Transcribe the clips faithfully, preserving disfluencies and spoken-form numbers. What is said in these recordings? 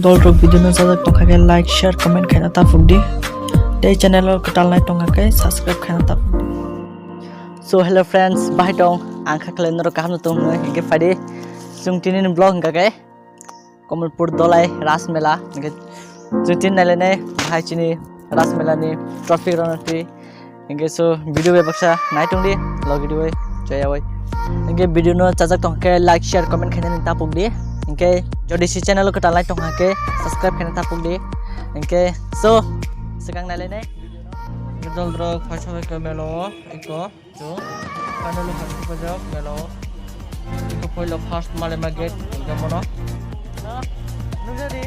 Dol rok video no chajak tongkha khe like, share, comment khaina tapuk di. Tei channel o kwtal nai tongkha khe subscribe khaina tapuk di. So hello friends, bahai tong, ang kha khlai norok kaham no tong hwnwi, hinkhe phai di chwng tini ni vlog hwnkha khe Kamalpur Dholai Ras Mela, hinkhe chwng tini nai lainai hai chini Ras Mela ni traffic rok no twi. Hinkhe so video bai baksa nai tong di, logi di bai, joya bai. Hinkhe video no chajak tong khe like, share, comment khainani tapuk di. Hinkhe jodi si channel o kwtal nai tong kha khe subscribe khaina tapuk di. Hinkhe so swkang nai lainai. Dol rok phai sabai khe melo eko. So, finally, first pajak melo. Iko poilo first malai ma gate, hingke mono. Nujari.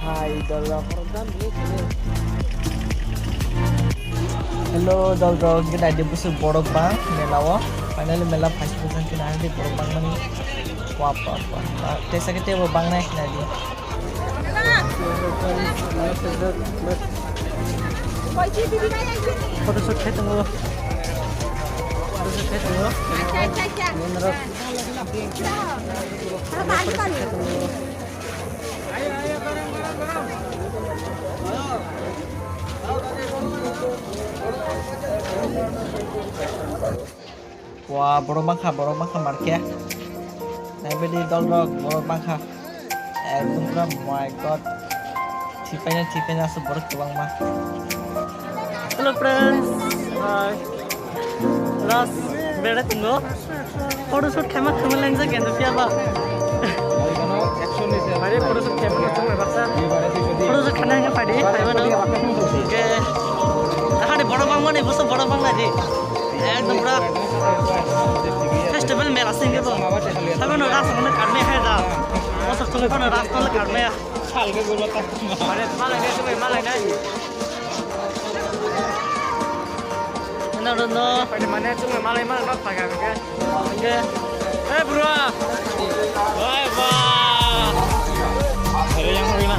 Hai, dol rok, dol rok, dol rok. Hello, dol rok, hingke nai di busu borok bang mela o. Finally, mela first pajak khe nai di borok bang mani. Wah, wah, wah, wah. Tesa khe tebo bang nai nai di. Photoshoot khai tongo. Photoshoot khai tongo. Acha, acha, acha. Nonrok. Wah, borok bangkha, borok bangkha markhe. Naibadi dol rok, borok bangkha. Ekdom pura, my God. Thipaina, thipaina aswk borok kwbangma. Hello friends. Hi. Ras bera tongo. Photoshoot khaima khaima lengjak kenda phiya ba. Photoshoot khaima no chwng baksa. Photoshoot khaina hwnkhe phai di, phai mano. Hwnkhe, ahani borok bangmani, buso borok bangnai di. Ekdom pura festival mela se hwnkhe bo. Sabono ras rokno karmai hai da. Mosok tongwi phano ras tongwi karmai ya. Salga gulma ta. Mane malai nai, chumai malai nai. Ino no. Mane chumai malai malai no paga ke. Oke. Eh, bro. Bye bye. Hari yang mana?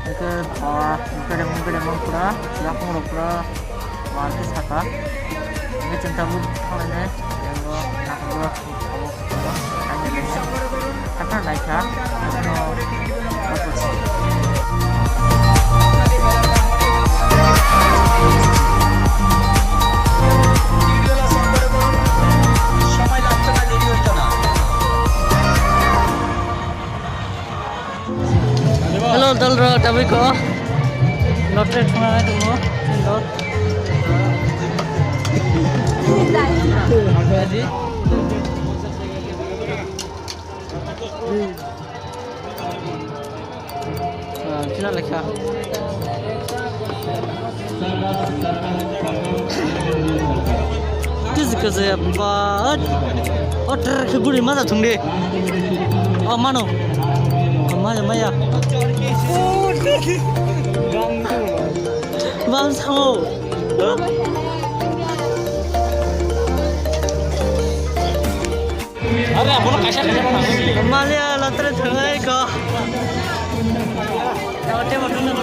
Eke ba, bereng bereng pura, yakung rok pura, warke saka. Eke chwng tabuk thanglainai, yang bo nakarjak. Kaisa naikha, no, Hello, dol rok, tabuk ko. Lotre thuna nai tongo, chwng do. Ah, china lekha. Kis kis ya, bat. Otter ke guri maza thung de. Oh, mano. Maya, maya. Bang sao. Are, abono kaisa kaisa phang. Malia latre thangwi ko. Tawte bothang no.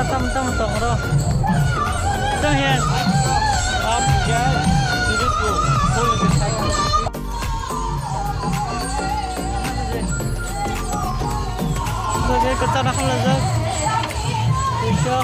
Tam tam tong ro. Tang he. Am ya. Diri tu. Full ke sai. Bagi kita nak belajar. Bisa.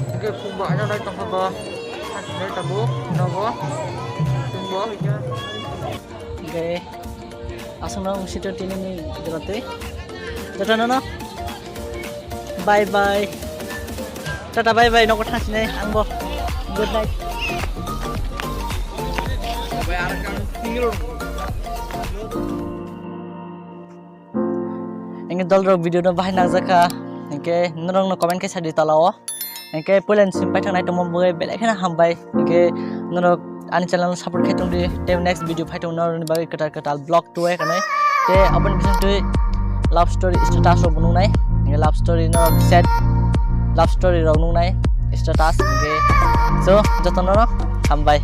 Hingke khumba ano nai tongkha bo, nai tabuk nogo, tumbo hingke. Hingke aswkno wng sito tini ni jora twi. Jotono no bye bye. Tata bye bye, nogo thangsinai angbo. Good night. Hingke dolrok video no bahai nangjakha, hingke norokno comment khe sadi talao. Hingke puilani sim paithaknai tongmo bagwi belai kheno hambai. Hingke norok ani channel no support khe tongdi, tei next video phai tongo norokni bagwi kwtal kwtal vlog tubui kanai. Tei aboni bisingtwi love story status rok bo nuknai. Hingke love story no sad love story rok nuknai status. Hingke so jotono no hambai.